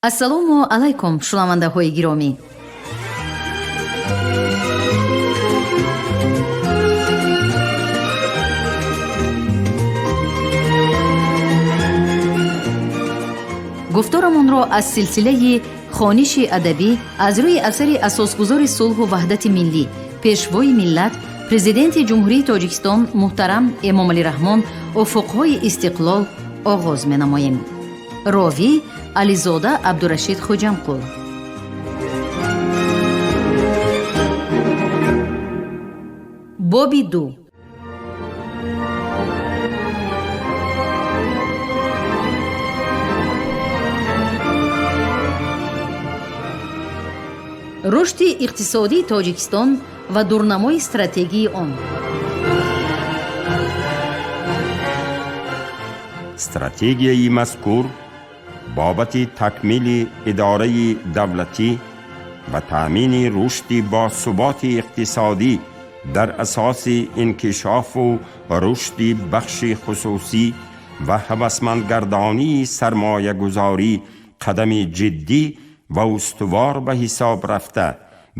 Ассалому алайкум, шунавандаҳои гиромӣ. Гуфторамонро аз силсилаи хониши адабӣ аз рӯи асари асосгузори сулҳу ваҳдати миллӣ, пешвои миллат, Президенти Ҷумҳурии Тоҷикистон муҳтарам Эмомалӣ Раҳмон «Уфуқҳои истиқлол» оғоз менамоем. Ровӣ Ализода Абдурашид Хоҷамқул. Боби ду. Рушди иқтисодии Тоҷикистон ва дурнамои стратегии он. Стратегияи мазкур бобати такмили идораи давлатӣ ва таъмини рушди босуботи иқтисодӣ дар асоси инкишофу рушди бахши хусусӣ ва ҳавасмандгардонии сармоягузорӣ қадами ҷиддӣ ва устувор ба ҳисоб рафта,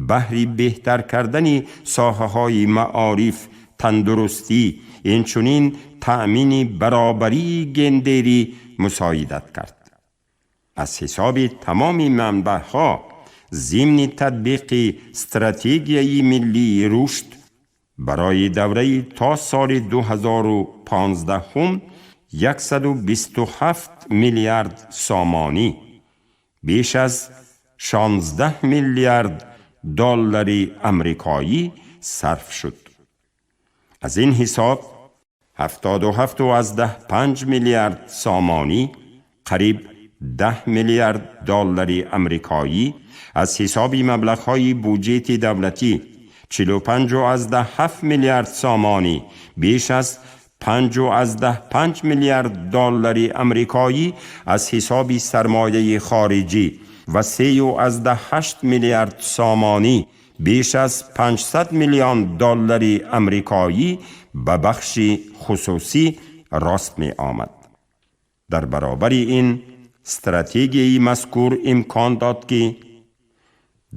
баҳри беҳтар кардани соҳаҳои маориф, тандурустӣ, инчунин таъмини баробарии гендерӣ мусоидат кард. Аз ҳисоби тамоми манбаъҳо зимни татбиқи стратегияи миллии рушд барои давраи то соли 2015 127 миллиард сомонӣ, беш аз 16 миллиард доллари амрикоӣ сарф шуд. Аз ин ҳисоб 77,5 миллиард сомонӣ, қариб 10 миллиард доллари амрикоӣ аз ҳисоби маблағҳои буҷети давлатӣ, 45,7 миллиард сомонӣ, беш аз 5,5 миллиард доллари амрикоӣ аз ҳисоби сармояи хориҷӣ ва 3,8 миллиард сомонӣ, беш аз 500 миллион доллари амрикоӣ ба бахши хусусӣ рост меомад. Дар баробари ин стратегияи мазкур имкон дод, ки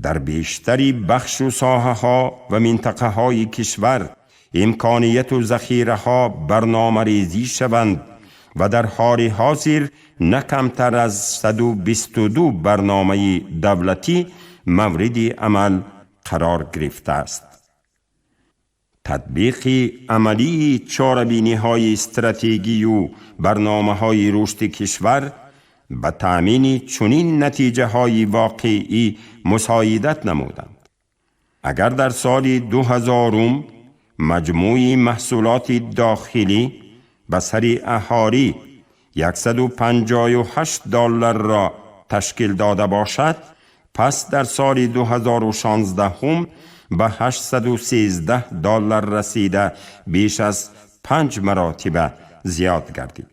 дар бештари бахшу соҳаҳо ва минтақаҳои кишвар имконияту захираҳо барномарезӣ шаванд ва дар ҳоли ҳозир на камтар аз 122 барномаи давлатӣ мавриди амал қарор гирифтааст. Татбиқи амалии чорабиниҳои стратегию барномаҳои рушди кишвар ба таъмини чунин натиҷаҳои воқеӣ мусоидат намуданд. Агар дар соли 2000 маҷмӯи маҳсулоти дохилӣ ба сари аҳолӣ 158 долларро ташкил дода бошад, пас дар соли 2016 ба 813 доллар расида, беш аз панҷ маротиба зиёд гардид.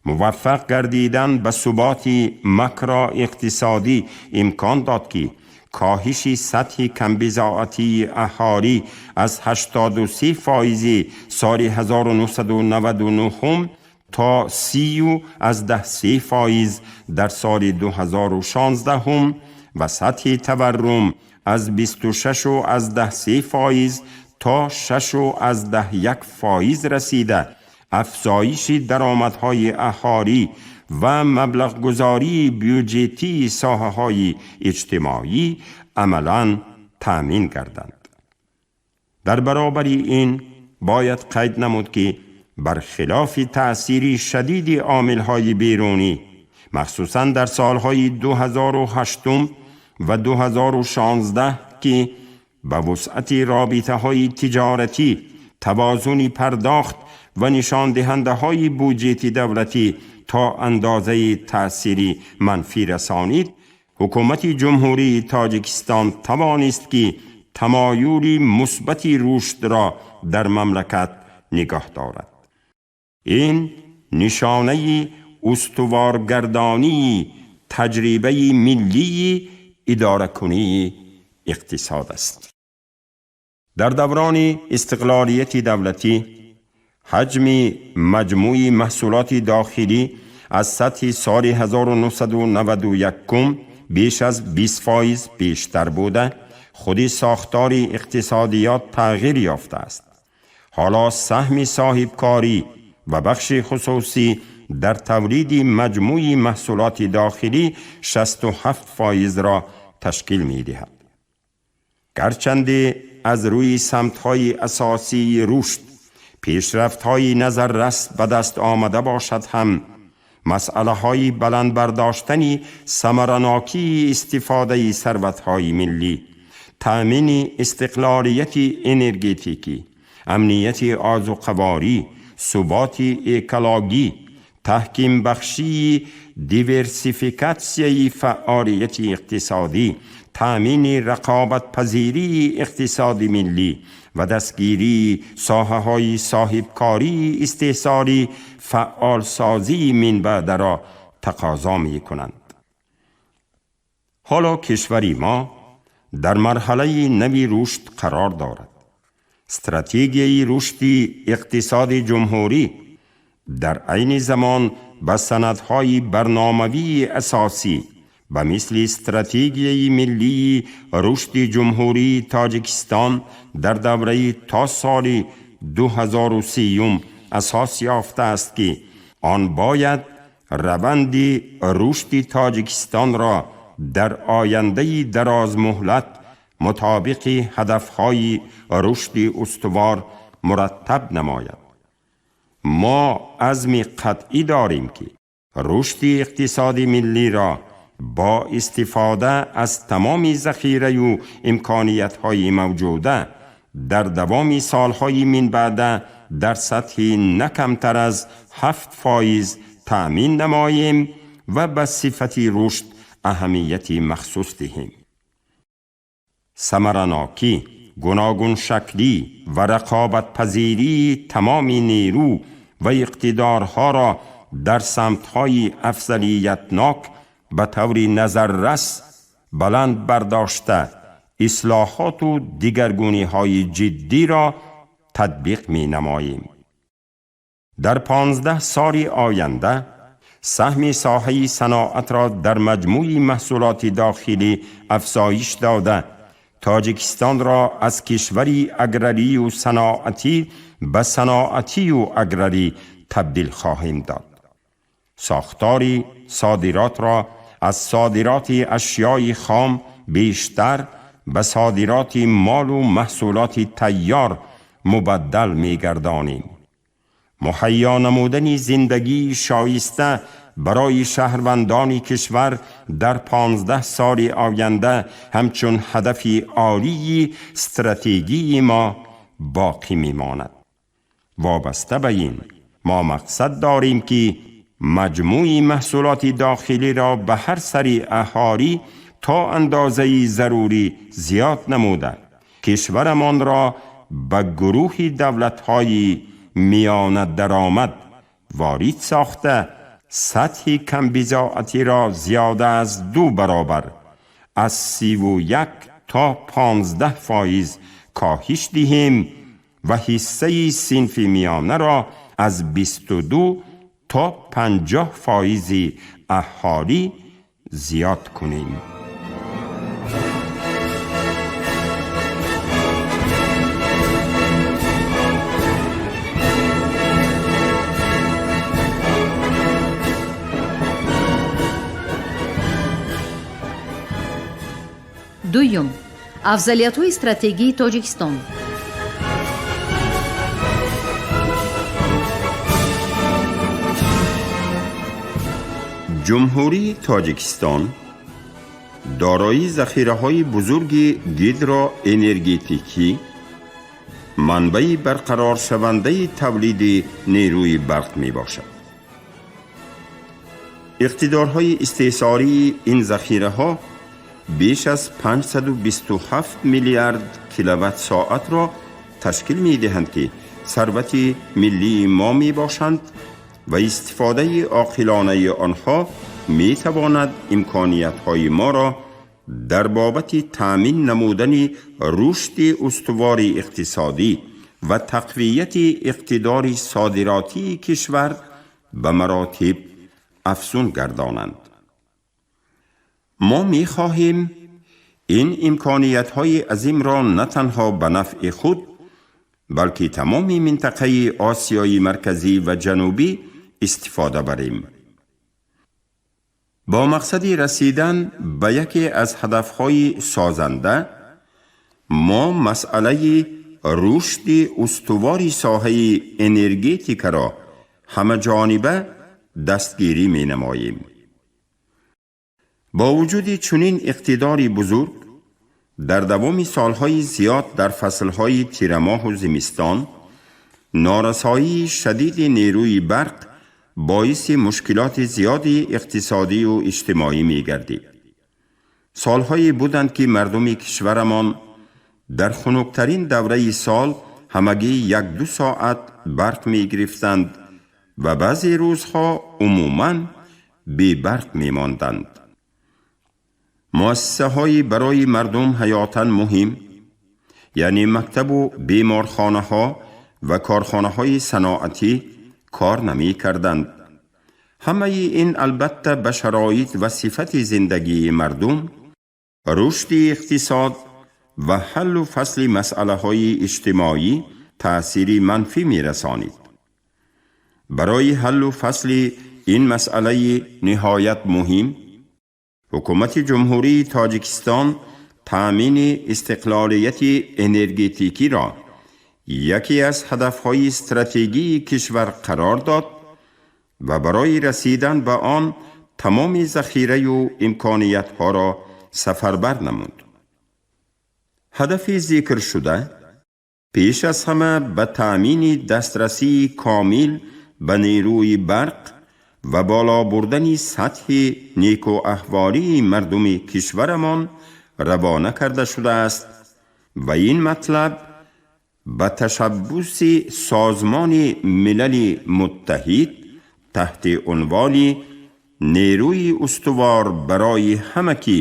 Муваффақ гардидан ба суботи макроиқтисодӣ имкон дод, ки коҳиши сатҳи камбизоатии аҳолӣ аз 83 фоизи соли 1999 то 30,3 фоиз дар соли 2016 ва сатҳи таваррум аз 26,3 фоиз то 6,1 фоиз расида, афзоиши даромадҳои аҳолӣ ва маблағгузории бюҷетии соҳаҳои иҷтимоӣ амалан таъмин гарданд. Дар баробари ин бояд қайд намуд, ки бархилофи таъсири шадиди омилҳои берунӣ, махсусан дар солҳои 2008 ва 2016, ки ба вусъати робитаҳои тиҷоратӣ, тавозуни пардохт ва нишондиҳандаҳои буҷети давлатӣ то андозаи таъсири манфӣ расонид, ҳукумати Ҷумҳурии Тоҷикистон тавонист, ки тамоюли мусбати рушдро дар мамлакат нигоҳ дорад. Ин нишонаи устуворгардонии таҷрибаи миллии идоракунии иқтисод аст. Дар даврони истиқлолияти давлатӣ ҳаҷми маҷмӯи маҳсулоти дохилӣ аз сатҳи соли 1991 беш аз 20% бештар буда, худи сохтори иқтисодиёт тағйир ёфтааст. Ҳоло саҳми соҳибкорӣ ва бахши хусусӣ дар тавлиди маҷмӯи маҳсулоти дохилӣ 67%-ро ташкил медиҳад. Гарчанде аз рӯи самтҳои асосии рушд пешрафтҳои назаррас ба даст омада бошад ҳам, масъалаҳои баланд бардоштани самаранокии истифодаи сарватҳои миллӣ, таъмини истиқлолияти энергетикӣ, амнияти озуқаворӣ, суботи экологӣ, таҳкимбахшии диверсификатсияи фаъолияти иқтисодӣ, таъмини рақобатпазирии иқтисоди миллӣ ва дастгирии соҳаҳои соҳибкории истеҳсолӣ фаъолсозии минбаъдаро тақозо мекунанд. Ҳоло кишвари мо дар марҳалаи нави рушд қарор дорад. Стратегияи рушди иқтисоди ҷумҳурӣ дар айни замон ба санадҳои барномавии асосӣ ба мисли стратегияи миллии рушди ҷумҳурии Тоҷикистон дар давраи то соли 2030 асос ёфтааст, ки он бояд раванди рушди Тоҷикистонро дар ояндаи дарозмуҳлат мутобиқи ҳадафҳои рушди устувор мураттаб намояд. Мо азми қатъӣ дорем, ки рушди иқтисоди миллиро бо истифода аз тамоми захираю имкониятҳои мавҷуда дар давоми солҳои минбаъда дар сатҳи на камтар аз 7% таъмин намоем ва ба сифати рушд аҳамияти махсус диҳем. Самаранокӣ, гуногуншаклӣ ва рақобатпазирии тамоми нерӯ ва иқтидорҳоро дар самтҳои афзалиятнок ба таври назаррас баланд бардошта, ислоҳоту дигаргуниҳои ҷиддиро татбиқ менамоем. Дар 15 соли оянда саҳми соҳаи саноатро дар маҷмӯи маҳсулоти дохилӣ афзоиш дода, Тоҷикистонро аз кишвари аграрию саноатӣ ба саноатию аграрӣ табдил хоҳем дод. Сохтори содиротро аз содироти ашёи хом бештар ба содироти молу маҳсулоти тайёр мубаддал мегардонем. Муҳайё намудани зиндагии шоиста барои шаҳрвандони кишвар дар 15 соли оянда ҳамчун ҳадафи олии стратегии мо боқӣ мемонад. Вобаста ба ин мо мақсад дорем, ки маҷмӯи маҳсулоти дохилиро ба ҳар сари аҳолӣ то андозаи зарурӣ зиёд намуда, кишварамонро ба гурӯҳи давлатҳои миёна даромад ворид сохта, сатҳи камбизоатиро зиёда аз 2 баробар аз 31 то 15% коҳиш диҳем ва ҳиссаи синфи миёнаро аз 22 то 50% аҳолӣ зиёд кунем. Дуюм, афзалиятҳои стратегии Тоҷикистон. Ҷумҳурии Тоҷикистон дорои захираҳои бузурги гидроэнергетикӣ, манбаи барқароршавандаи тавлиди нерӯи барқ мебошад. Иқтидорҳои истеҳсолии ин захираҳо беш аз 527 миллиард киловатт-соатро ташкил медиҳанд, ки сарвати миллии мо мебошанд ва истифодаи оқилонаи онҳо метавонад имкониятҳои моро дар бобати таъмин намудани рушди устувори иқтисодӣ ва тақвияти иқтидори содиротии кишвар ба маротиб афзун гардонанд. Мо мехоҳем ин имкониятҳои азимро на танҳо ба нафъи худ, балки тамоми минтақаи Осиёи Марказӣ ва Ҷанубӣ истифода барем. Бо мақсади расидан ба яке аз ҳадафҳои созанда, мо масъалаи рушди устувори соҳаи энергетикаро ҳамаҷониба дастгирӣ менамоем. Бо вуҷуди чунин иқтидори бузург, дар давоми солҳои зиёд дар фаслҳои тирамоҳу зимистон норасоии шадиди нерӯи барқ боиси мушкилоти зиёди иқтисодию иҷтимоӣ мегардид. Солҳое буданд, ки мардуми кишварамон дар хунуктарин давраи сол ҳамагӣ 1-2 соат барқ мегирифтанд ва баъзе рӯзҳо умуман бебарқ мемонданд. Муассисаҳои барои мардум ҳаётан муҳим, яъне мактабу беморхонаҳо ва корхонаҳои саноатӣ кор намекарданд. Ҳамаи ин албатта ба шароит ва сифати зиндагии мардум, рушди иқтисод ва ҳаллу фасли масъалаҳои иҷтимоӣ таъсири манфӣ мерасонид. Барои ҳаллу фасли ин масъалаи ниҳоят муҳим, Ҳукумати Ҷумҳурии Тоҷикистон таъмини истиқлолияти энергетикиро яке аз ҳадафҳои стратегии кишвар қарор дод ва барои расидан ба он тамоми захираю имкониятҳоро сафарбар намуд. Ҳадафи зикршуда пеш аз ҳама ба таъмини дастрасии комил ба нерӯи барқ ва боло бурдани сатҳи некӯаҳволии мардуми кишварамон равона карда шудааст ва ин матлаб ба ташаббуси Созмони Милали Муттаҳид таҳти унвони «Нерӯи устувор барои ҳама», ки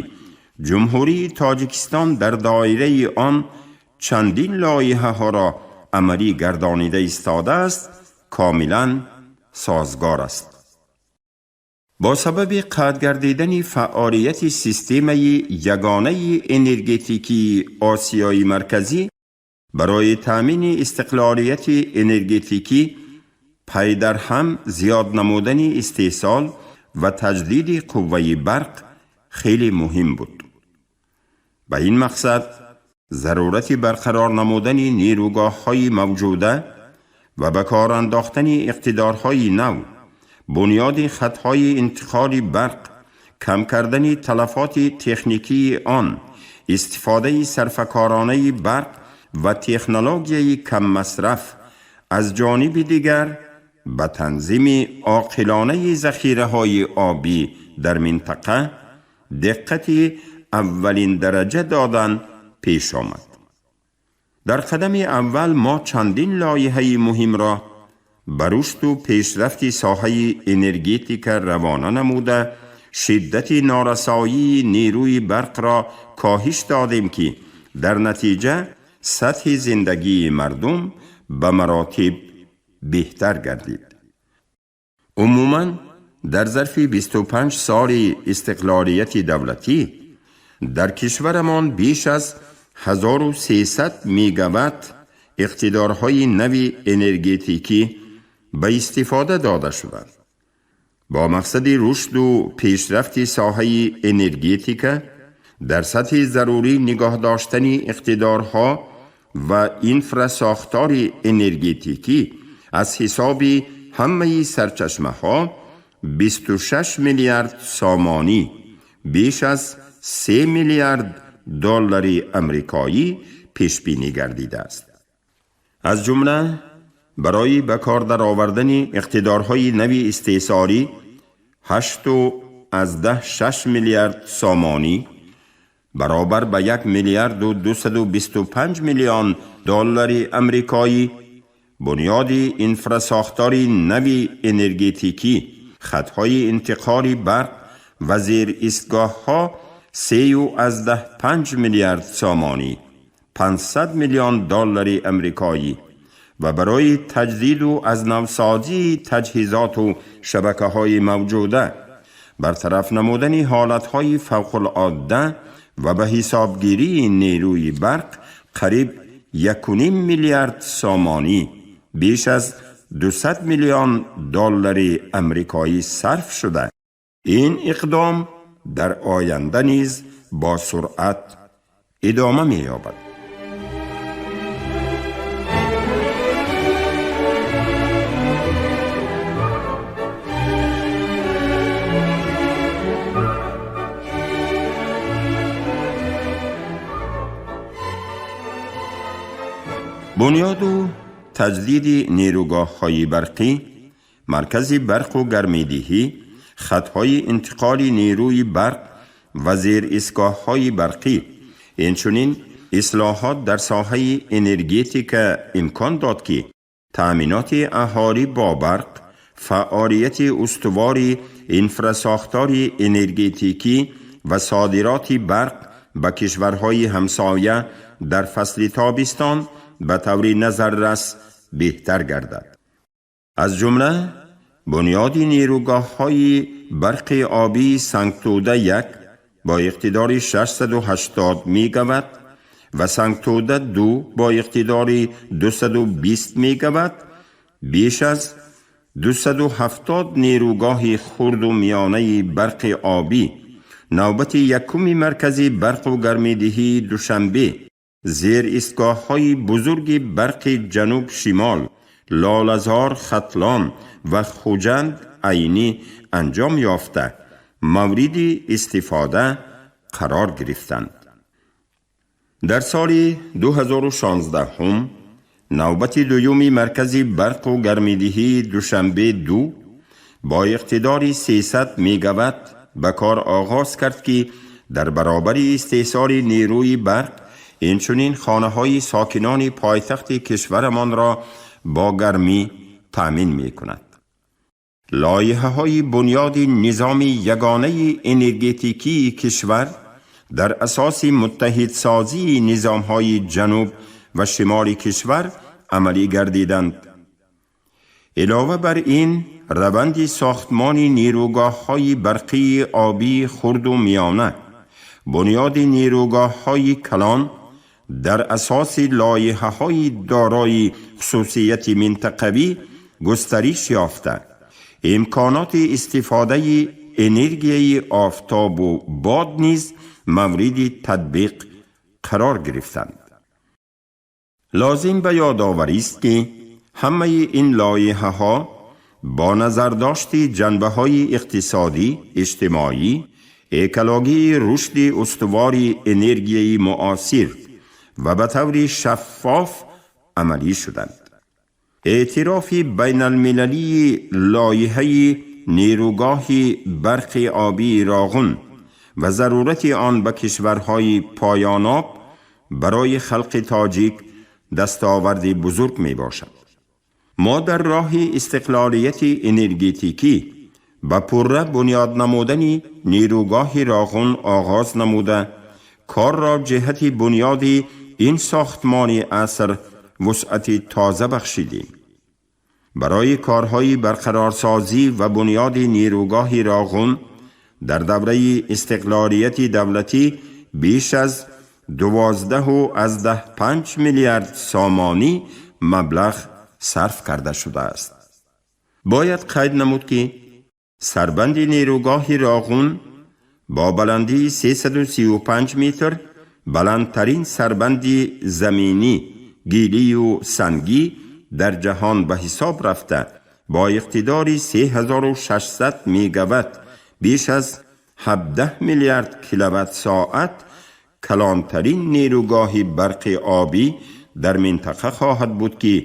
Ҷумҳурии Тоҷикистон дар доираи он чандин лоиҳаҳоро амалӣ гардонида истодааст, комилан созгор аст. Бо сабаби қатъ гардидани фаъолияти системаи ягонаи энергетикии Осиёи Марказӣ, барои таъмини истиқлолияти энергетикӣ пайдарҳам зиёд намудани истеҳсол ва таҷдиди қувваи барқ хеле муҳим буд. Ба ин мақсад зарурати барқарор намудани нерӯгоҳҳои мавҷуда ва ба кор андохтани иқтидорҳои нав, бунёди хатҳои интиқоли барқ, кам кардани талафоти техникии он, истифодаи сарфакоронаи барқ ва технологияи каммасраф, аз ҷониби дигар ба танзими оқилонаи захираҳои обӣ дар минтақа диққати аввалиндараҷа додан пеш омад. Дар қадами аввал мо чандин лоиҳаи муҳимро ба рушду пешрафти соҳаи энергетика равона намуда, шиддати норасоии нерӯи барқро коҳиш додем, ки дар натиҷа сатҳи зиндагии мардум ба маротиб беҳтар гардид. Умуман, дар зарфи 25 соли истиқлолияти давлатӣ дар кишварамон беш аз 1300 мегаватт иқтидорҳои нави энергетикӣ ба истифода дода шуданд. Бо мақсади рушду пешрафти соҳаи энергетика, дар сатҳи зарурӣ нигоҳ доштани иқтидорҳо ва инфрасохтори энергетикӣ аз ҳисоби ҳамаи сарчашмаҳо 26 миллиард сомонӣ, беш аз 3 миллиард доллари амрикоӣ пешбинӣ гардидааст. Аз ҷумла барои ба кор даровардани иқтидорҳои нави истеҳсолӣ 8,6 миллиард сомонӣ, баробар ба 1 миллиарду 225 миллион доллари амрикоӣ, бунёди инфрасохтори нави энергетикӣ, хатҳои интиқоли барқ ва зеристгоҳҳо 3,5 миллиард сомонӣ, 500 миллион доллари амрикоӣ. ва барои таҷдиду аз навсозии таҷҳизоту шабакаҳои мавҷуда, бартараф намудани ҳолатҳои фавқулодда ва ба ҳисобгирии нерӯи барқ қариб 1,5 миллиард сомонӣ, беш аз 200 миллион доллари амрикоӣ сарф шуда, ин иқдом дар оянда низ бо суръат идома меёбад. Бунёду таҷдиди нерӯгоҳҳои барқӣ, маркази барқу гармидиҳӣ, хатҳои интиқоли нерӯи барқ ва зеристгоҳҳои барқӣ, инчунин ислоҳот дар соҳаи энергетика имкон дод, ки таъминоти аҳолӣ бо барқ, фаъолияти устувори инфрасохтори энергетикӣ ва содироти барқ ба кишварҳои ҳамсоя дар фасли тобистон ба таври назаррас беҳтар гардад. Аз ҷумла бунёди нерӯгоҳҳои барқи обии Сангтӯда 1 бо иқтидори 680 мегаватт ва Сангтӯда 2 бо иқтидори 220 мегаватт, беш аз 270 нерӯгоҳи хурду миёнаи барқи обӣ, навбати якуми маркази барқу гармидиҳии Душанбе, зеристгоҳҳои бузурги барқи ҷануб-шимол, Лолазор, Хатлон ва Хуҷанд Айнӣ анҷом ёфта, мавриди истифода қарор гирифтанд. Дар соли 2016 навбати дуюми маркази барқу гармидиҳии Душанбе 2 бо иқтидори 300 мегаватт ба кор оғоз кард, ки дар баробари истеҳсоли нерӯи барқ инчунин хонаҳои сокинони пойтахти кишварамонро бо гармӣ таъмин мекунад. Лоиҳаҳои бунёди низоми ягонаи энергетикии кишвар дар асоси муттаҳидсозии низомҳои ҷануб ва шимоли кишвар амалӣ гардиданд. Илова бар ин, раванди сохтмони нерӯгоҳҳои барқии обии хурду миёна, бунёди нерӯгоҳҳои калон дар асоси лоиҳаҳои дорои хусусияти минтақавӣ густариш ёфта, имконоти истифодаи энергияи офтобу бод низ мавриди татбиқ қарор гирифтанд. Лозим ба ёдоварист, ки ҳамаи ин лоиҳаҳо бо назардошти ҷанбаҳои иқтисодӣ, иҷтимоӣ, экологии рушди устувори энергияи муосир ва ба таври шаффоф амалӣ шуданд. Эътирофи байналмилалии лоиҳаи нерӯгоҳи барқи обии Роғун ва зарурати он ба кишварҳои поёноб барои халқи тоҷик дастоварди бузург мебошад. Мо дар роҳи истиқлолияти энергетикӣ ба пурра бунёд намудани нерӯгоҳи Роғун оғоз намуда, корро ҷиҳати бунёди ин сохтмони аср вусъати тоза бахшидем. Барои корҳои барқарорсозӣ ва бунёди нерӯгоҳи Роғун дар давраи истиқлолияти давлатӣ беш аз 12,5 миллиард сомонӣ маблағ сарф карда шудааст. Бояд қайд намуд, ки сарбанди нерӯгоҳи Роғун бо баландии 335 метр баландтарин сарбанди заминӣ, гилию сангӣ дар ҷаҳон ба ҳисоб рафта, бо иқтидори 3600 мегаватт, беш аз 17 миллиард киловатт-соат калонтарин нерӯгоҳи барқи обӣ дар минтақа хоҳад буд, ки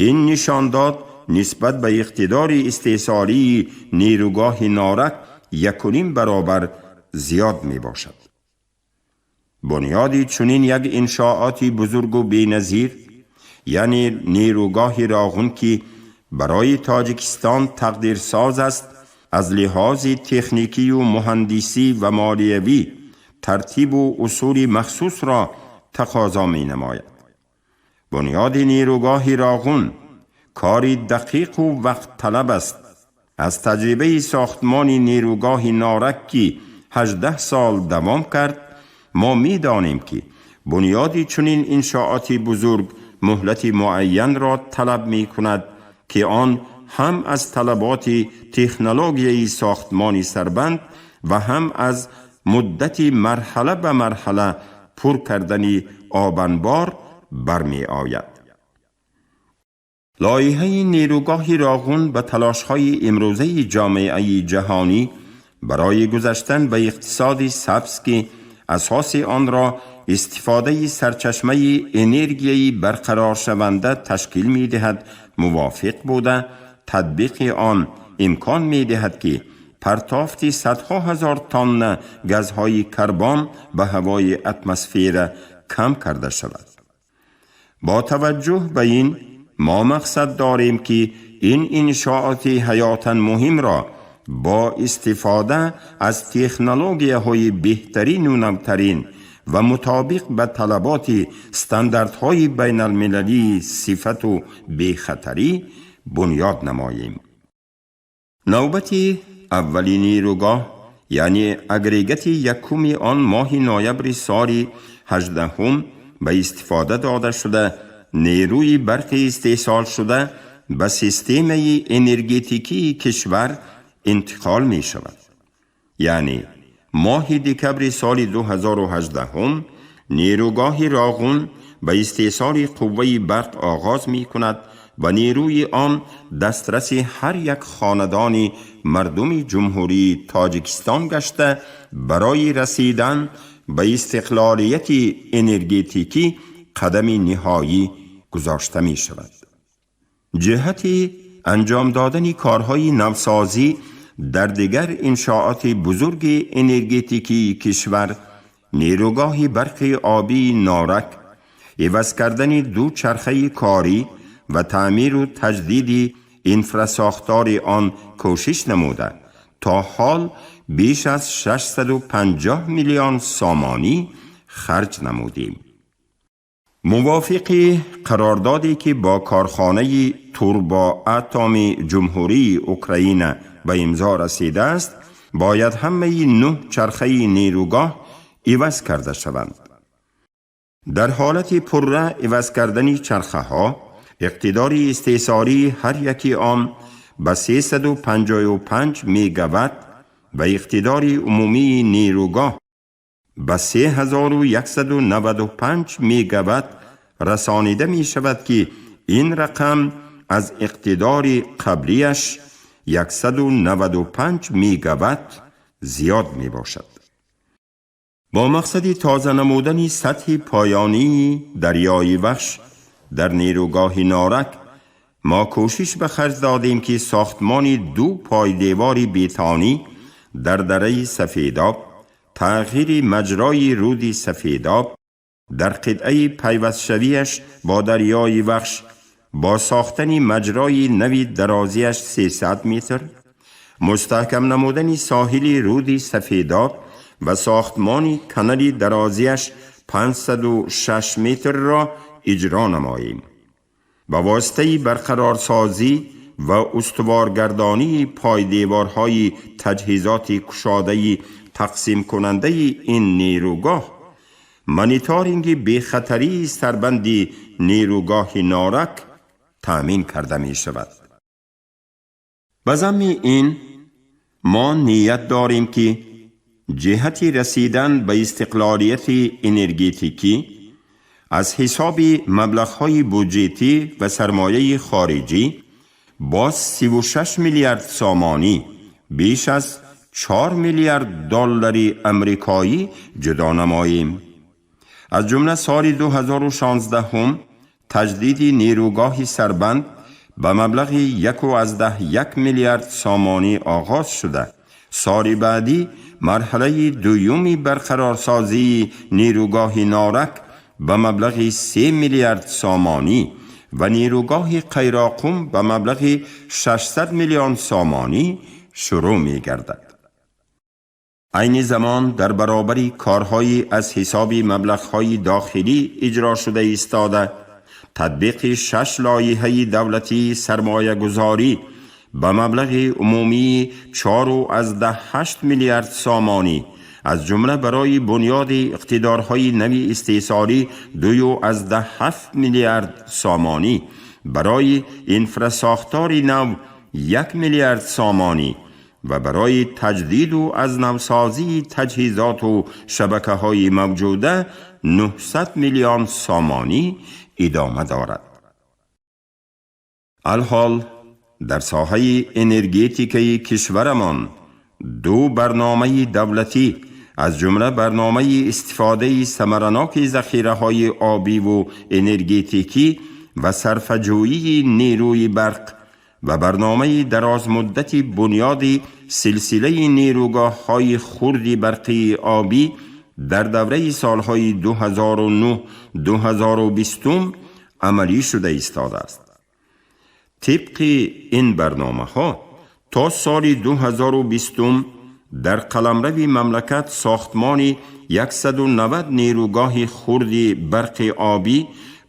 ин нишондод нисбат ба иқтидори истеҳсолии нерӯгоҳи Норак 1,5 баробар зиёд мебошад. Бунёди чунин як иншооти бузургу беназир, яъне нерӯгоҳи Роғун, ки барои Тоҷикистон тақдирсоз аст, аз лиҳози техникию муҳандисӣ ва молиявӣ тартибу усули махсусро тақозо менамояд. Бунёди нерӯгоҳи Роғун кори дақиқу вақтталаб аст. Аз таҷрибаи сохтмони нерӯгоҳи Норак, ки 18 сол давом кард, мо медонем, ки бунёди чунин иншооти бузург муҳлати муайянро талаб мекунад, ки он ҳам аз талаботи технологияи сохтмони сарбанд ва ҳам аз муддати марҳала ба марҳала пур кардани обанбор бармеояд. Лоиҳаи нерӯгоҳи Роғун ба талошҳои имрӯзаи ҷомеаи ҷаҳонӣ барои гузаштан ба иқтисоди сабз, ки асоси онро истифодаи сарчашмаи энергияи барқароршаванда ташкил медиҳад, мувофиқ буда, татбиқи он имкон медиҳад, ки партофти садҳо ҳазор тонна газҳои карбон ба ҳавои атмосфера кам карда шавад. Бо таваҷҷӯҳ ба ин, мо мақсад дорем, ки ин иншооти ҳаётан муҳимро бо истифода аз технологияҳои беҳтарину навтарин ва мутобиқ ба талаботи стандартҳои байналмилалии сифату бехатарӣ бунёд намоем. Навбати аввали нерӯгоҳ, яъне агрегати якуми он, моҳи ноябри соли 18-ум ба истифода дода шуда, нерӯи барқи истеҳсолшуда ба системаи энергетикии кишвар интиқол мешавад. Яъне моҳи декабри соли 2018 нерӯгоҳи Роғун ба истеҳсоли қувваи барқ оғоз мекунад ва нерӯи он дастраси ҳар як хонадони мардуми Ҷумҳурии Тоҷикистон гашта, барои расидан ба истиқлолияти энергетикӣ қадами ниҳоӣ гузошта мешавад. Ҷиҳати анҷом додани корҳои навсозӣ дар дигар иншооти бузурги энергетикии кишвар, нерӯгоҳи барқи обии Норак, иваз кардани ду чархаи корӣ ва таъмиру таҷдиди инфрасохтори он кӯшиш намуда, то ҳол беш аз 650 миллион сомонӣ харҷ намудем. Мувофиқи қарордоде, ки бо корхонаи Турбоатоми Ҷумҳурии Украина ба имзо расидааст, бояд ҳамаи нӯҳ чархаи нерӯгоҳ иваз карда шаванд. Дар ҳолати пурра иваз кардани чархаҳо, иқтидори истеҳсолии ҳар яки он ба 355 мегаватт ва иқтидори умумии нерӯгоҳ ба 3195 мегаватт расонида мешавад, ки ин рақам аз иқтидори қаблияш 195 мегаватт зиёд мебошад. Бо мақсади тоза намудани сатҳи поёнии дарёи Вахш дар нерӯгоҳи Норак, мо кӯшиш ба харҷ додем, ки сохтмони ду пойдевори бетонӣ дар дараи Сафедоб, тағйири маҷрои руди Сафедоб дар қитъаи пайвастшавиаш бо дарёи Вахш бо сохтани маҷрои нави дарозиаш 300 метр, мустаҳкам намудани соҳили руди Сафедоб ва сохтмони канали дарозиаш 506 метрро иҷро намоем. Ба воситаи барқарорсозӣ ва устуворгардонии пойдеворҳои таҷҳизоти кушодаи тақсимкунандаи ин нерӯгоҳ, мониторинги бехатарии сарбанди нерӯгоҳи Норак таъмин карда мешавад. Ба замми ин, мо ният дорем, ки ҷиҳати расидан ба истиқлолияти энергетикӣ аз ҳисоби маблағҳои буҷетӣ ва сармояи хориҷӣ боз 36 миллиард сомонӣ, беш аз 4 миллиард доллари амрикоӣ ҷудо намоем. Аз ҷумла соли 2016 таҷдиди нерӯгоҳи Сарбанд ба маблағи 1,1 миллиард сомонӣ оғоз шуда, соли баъдӣ марҳалаи дуюми барқарорсозии нерӯгоҳи Норак ба маблағи 3 миллиард сомонӣ ва нерӯгоҳи Қайроқум ба маблағи 600 миллион сомонӣ шурӯъ мегардад. Айни замон дар баробари корҳои аз ҳисоби маблағҳои дохилӣ иҷро шуда истода, Татбиқи 6 лоиҳаи давлатии сармоягузорӣ ба маблағи умумии 4,8 миллиард сомонӣ, аз ҷумла барои бунёди иқтидорҳои нави истеҳсолӣ 2,7 миллиард сомонӣ, барои инфрасохтори нав 1 миллиард сомонӣ ва барои таҷдиду аз навсозии таҷҳизоту шабакаҳои мавҷуда 900 миллион сомонӣ идома дорад. Алҳол дар соҳаи энергетикаи кишварамон ду барномаи давлатӣ, аз ҷумла барномаи истифодаи самараноки захираҳои обиву энергетикӣ ва сарфаҷӯии нерӯи барқ ва барномаи дарозмуддати бунёди силсилаи нерӯгоҳҳои хурди барқии обӣ дар давраи солҳои 2009-2020 амалӣ шуда истодааст. Тибқи ин барномаҳо то соли 2020 дар қаламрави мамлакат сохтмони 190 нерӯгоҳи хурди барқи обӣ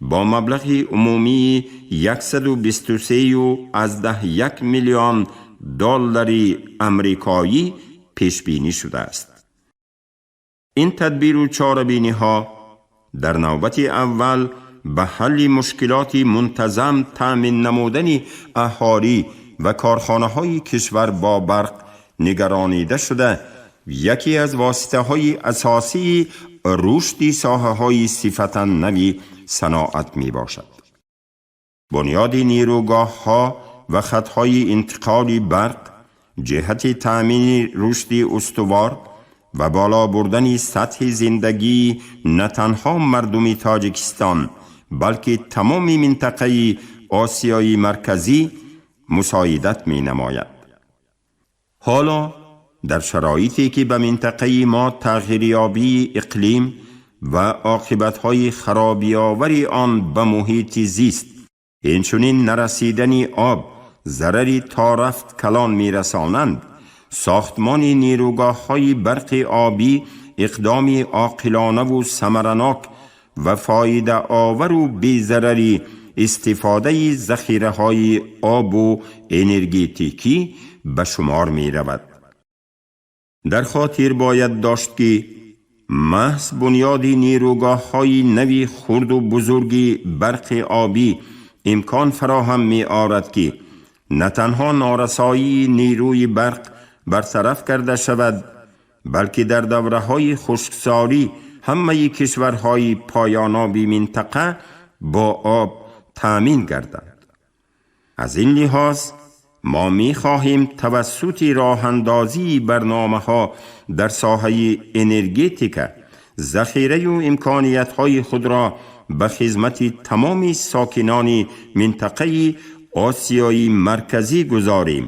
бо маблағи умумии 123,1 миллион доллари амрикоӣ пешбинӣ шудааст. Ин тадбиру чорабиниҳо дар навбати аввал ба ҳалли мушкилоти мунтазам таъмин намудани аҳолӣ ва корхонаҳои кишвар бо барқ нигаронида шуда, яке аз воситаҳои асосии рушди соҳаҳои сифатан нави саноат мебошад. Бунёди нерӯгоҳҳо ва хатҳои интиқоли барқ ҷиҳати таъмини рушди устувор ва боло бурдани сатҳи зиндагии на танҳо мардуми Тоҷикистон, балки тамоми минтақаи Осиёи Марказӣ мусоидат менамояд. Ҳоло дар шароите ки ба минтақаи мо тағйирёбии иқлим ва оқибатҳои харобиовари он ба муҳити зист, инчунин нарасидани об зарари торафт калон мерасонанд, сохтмони нерӯгоҳҳои барқи обӣ иқдоми оқилонаву самаранок ва фоидаовару безарари истифодаи захираҳои обу энергетикӣ ба шумор меравад. Дар хотир бояд дошт, ки маҳз бунёди нерӯгоҳҳои нави хурду бузурги барқи обӣ имкон фароҳам меорад, ки на танҳо норасоии нерӯи барқ бартараф карда шавад, балки дар давраҳои хушксолӣ ҳамаи кишварҳои поёноби минтақа бо об таъмин гарданд. Аз ин лиҳоз мо мехоҳем тавассути роҳандозии барномаҳо дар соҳаи энергетика захираю имкониятҳои худро ба хизмати тамоми сокинони минтақаи Осиёи Марказӣ гузорем,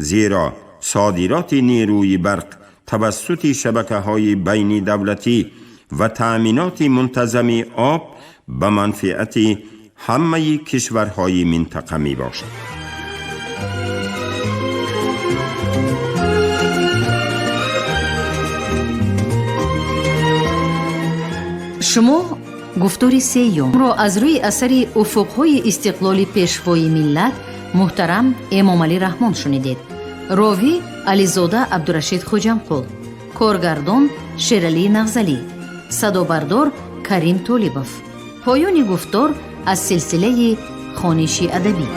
зеро содироти нерӯи барқ тавассути шабакаҳои байнидавлатӣ ва таъминоти мунтазами об ба манфиати ҳамаи кишварҳои минтақа мебошад. Шумо гуфтори сеюмро аз рӯи асари Уфуқҳои истиқлоли Пешвои миллат муҳтарам Эмомалӣ Раҳмон шунидед. Ровӣ Ализода Абдурашид Хоҷамқул, коргардон Шералӣ Нағзалӣ, садобардор Карим Толибов. Поёни гуфтор аз силсилаи хониши адабӣ.